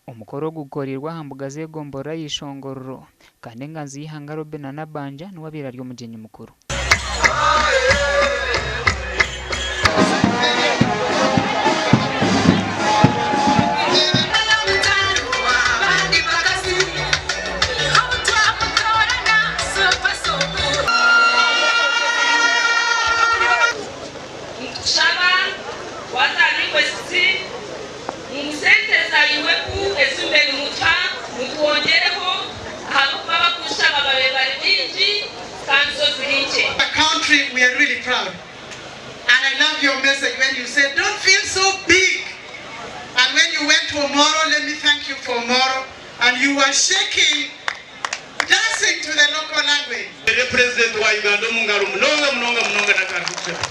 Omukoro ogu gukoreirwe aha mbuga z'egomborora ya Ishongororo kandi enganzi y'eihanga Robinah Nabbanja niwe abaire ari omugyenyi mukuru. Nitukushaba waata request ngu sente za UWEP ezi mube nimutuha mutwongyereho ahabw'okuba abakushaba babaire bari baingi kandi zo ziri nkye. A country we are really proud and I love your message when you said don't feel so big and when you went to Omoro let me thank you for Omoro and you were shaking dancing to the local language. Nteere Purezidenti wa Uganda omu ngaro munonga munonga munonga n'akarikusheba.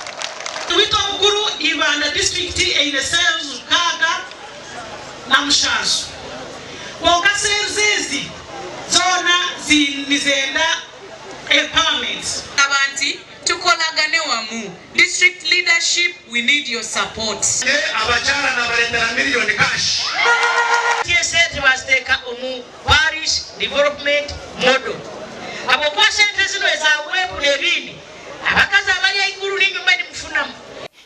Beitu obukuru Ibanda disiturikiti eine cells 67 kwonka cells ezi zoona nizenda empowerment. Nsaba nti tukolagane wamu. District leadership we need your support. Abakyara nabaretera miriyoni cash. Esente baziteeka omu Parish Development Model ahabw'okuba sente zinu eza WEB n'ebindi abakazi abari ahaiguru n'inyuma nimufunamu.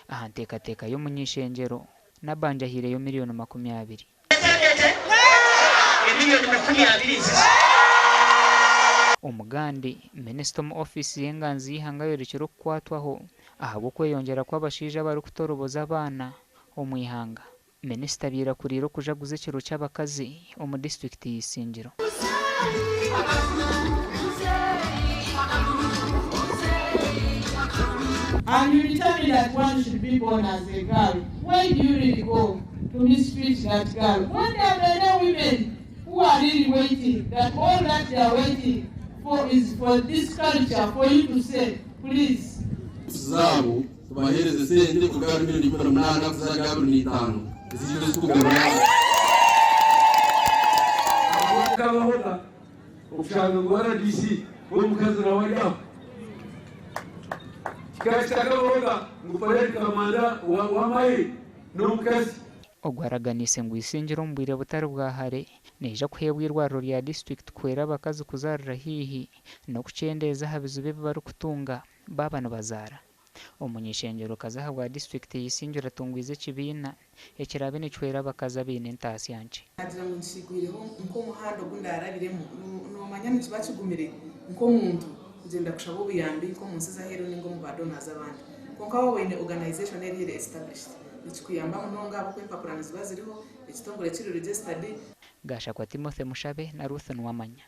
Aha nteekateeka y'omuny'eishengyero, Nabbanja ahaireyo miriyoni 20. Emiliyoni 20 nzizo. Omugandi, Minisita omu ofiisi y'enganzi y'eihanga ayorekire okukwatwaho ahabw'okweyongyera kw'abashaija abarikutoroboza abaana omu ihanga. Minisita abaire akuriire okujaguza ekiro ky'abakazi omu disiturikiti ya Isingiro. And you determine that one should be born as a girl, why do you really go to mistreat that girl? When there are many women who are really waiting, that all that they are waiting for is for this culture, for you to say, please. Zaabo tubaheereze sente kuruga ahari miriyoni 18 kuza ahari 25 eziije zikugarura. Kabahoga okushanga ngu RDC w'omukazi nawe ari aho. Kikaba kitakabahoga ngu parade kamanda w'amahe n'omukazi. Ogu araganiise ngu Isingiro omu bwire butari bwa hare neija kuheebwa eirwariro rya disiturikiti kuhwera abakazi kuzaarira haihi n'okukyendeeza aha bizibu ebi barikutunga baaba nibazaara. Omuny'eishengyerokazi ahabwa disiturikiti ya Isingiro atungwize ekibiina ekiraabe nikihwera abakazi abaine entaasya nkye. Naagira ngu nkigwireho nk'omuhanda ogu ndaarabiremu. Noomanya nikiba kigumire nk'omuntu kugyenda kushaba obuyambi nk'omu nsi z'aheeru nainga omu ba donors abandi. Kwonka waaba oine organisation eri eri established, nikikuyamba munonga ahabw'okuba empapura niziba ziriho, ekitongore kiri registered. Gashakwa Timothy Mushabe na Ruth Nuwamanya.